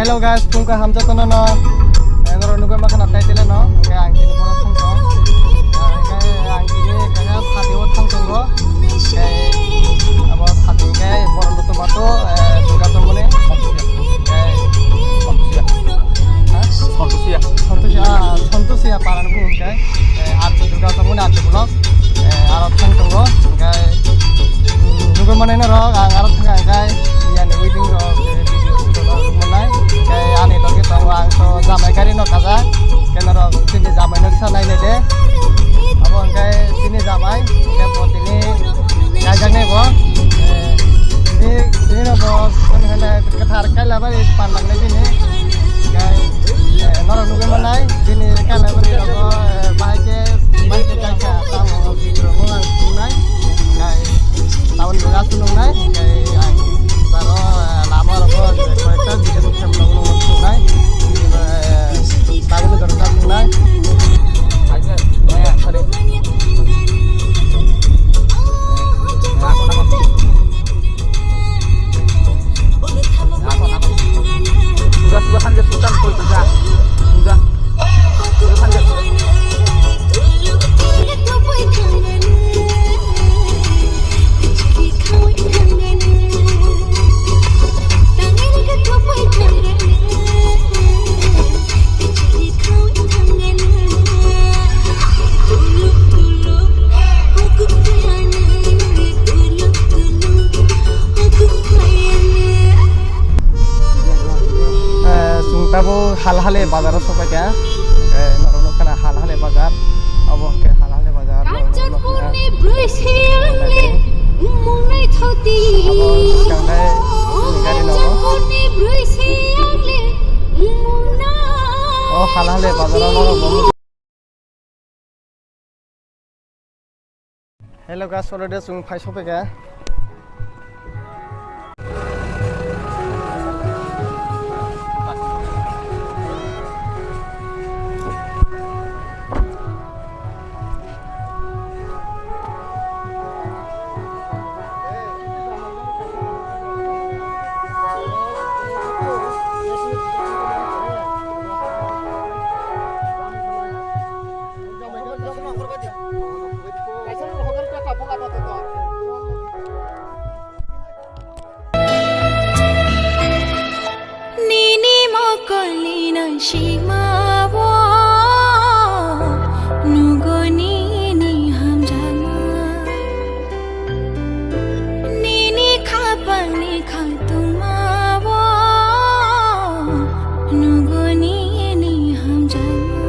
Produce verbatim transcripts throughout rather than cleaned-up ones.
Hello guys, phung kaham jotono no. Eh, norok nugwi mankha na title no. Hwnkhe ang tini borok thang tong. Eh, hwnkhe ang tini kaisa sadi o thang tongo. Eh, abo sadi hwnkhe borok lutu bato, eh, Durga Chomoni. Eh, Santosia. Ha? Santosia. Santosia, ah, Santosia para ni bumung hwnkhe. Eh, Arti Durga Chomoni Arti Block. Eh, aro thang tongo. Hwnkhe, mm, nugwi manai norok, ang aro thang kha hwnkhe, yani wedding rok, eh, video shoot rok manai. Hwnkhe ani logi tongo, ang to jamai gari no kajak. Hwnkhe norok chini jamai no sa nai nai de. Abo hwnkhe chini jamai, hwnkhe bo tini kaijaknai bo. Eh, tini, tini no bo, hwnkhai kwthar Kailabari panlak nai bini. Hwnkhe, eh, norok nugwi manai, bini Kailabari rogo, eh, bahai khe, bahai khe kaisa tamo video rok no ang sungnai. Hwnkhe, taboni bo aswk nungnai, hwnkhe ang taro, eh, lama rogo, eh, koyekta video no khe vlog no sungnai. Eh, taboni jora ta sungnai. Eh, chwng tabuk Halhale bazar o sokphaikha. Eh, norok nukha na Halhale bazar. Obo hwnkhe Halhale bazar. Kanchanpurni brwi se ang le mung naithok di. Abo swkang khe chini gari nogo. Kanchanpurni brwi se ang le mung na. O Halhale bazar o norok bo. Hello guys, already chwng phai sophaikha. Nini mokolni nangsikmao nugo nini hamjakma. Nini khapangni khatungmao nugo nini hamjakma.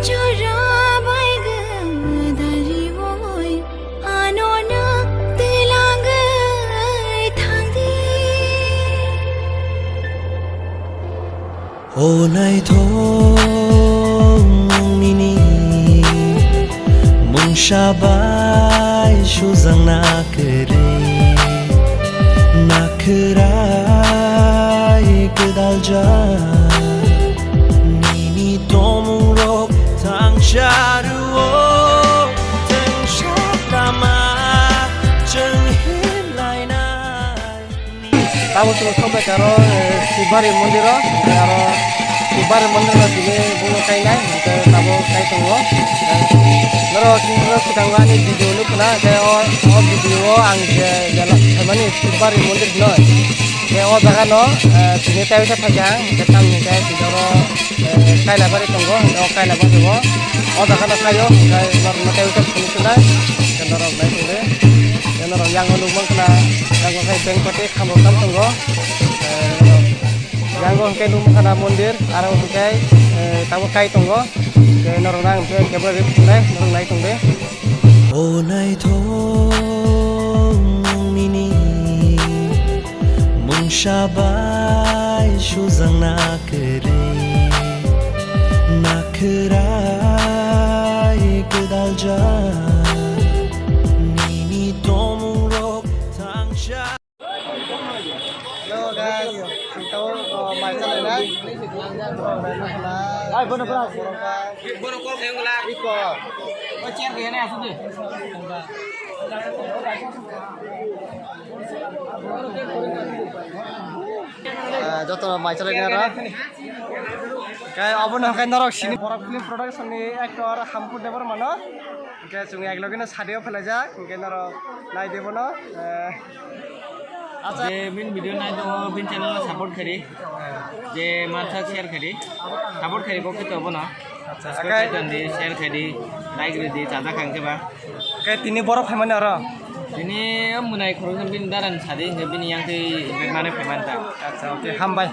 Jora bai gdali oi ano no twlangwi thangdi. O naithok nini mungsa bai sujak na kwrwi, na kwrai kwdaljak. Nini tongmung rok thangsa rwo, thangsa lama chwng himlainai. Tamo chwng sokbaikha aro, eh, Shivbari mondir o, aro Shivbari mondir no tini buno kainai, hwnkhe tamo kai tongo. Norok chini swkango ani video nukha na, hwnkhe o, o video o ang je, je la-, mani Shivbari mondir no, hwnkhe o jaga no, eh, tini tai wngkha thaicha ang, hwnkhe tamni hwnkhe video ro, eh, Kailabari tongo, hwnkhe o Kailabari o, o jaga no kaio, hwnkhe norok no tai wngkha phunuknai, hwnkhe norok nai tongdi. Norok yango nukmankha na, yango khe bengpati khamrok tam tongo. Eh, yango hwnkhe nukmankha na mondir, aro hwnkhe, eh, tabuk kai tongo. Hwnkhe norok nang hwnkhe camera rip khwnai, norok nai tongdi. O naithok nini mungsa bai sujak na kwrwi, na kwrai kwdaljak. Nini tongmung rok thangsa. Hello guys, kita, uh, mai chalai na. Hai, bono, bono. Bono call khayo wngla. Iko. O chair khayo na, asuk de. Eh, joto mai chalai nara. Kai abo no kai norok sini Borok Film Production ni actor Hamkur Debbarma no. Kai chung ek loge no sadio phela ja. Kai norok nai debo no. Eh, acha. Je bin video nai do bin channel support kari. Je mansa share kari. Support kari ko kito bono. Acha. Subscribe kai kari di, share kari di, like kari di, chaja khang ke ba. Kai tini borok phaimani oro. Tini munai khoroksa bini daran sadi hingke bini yang tei mane phaiman ta. Acha, okay, hambai.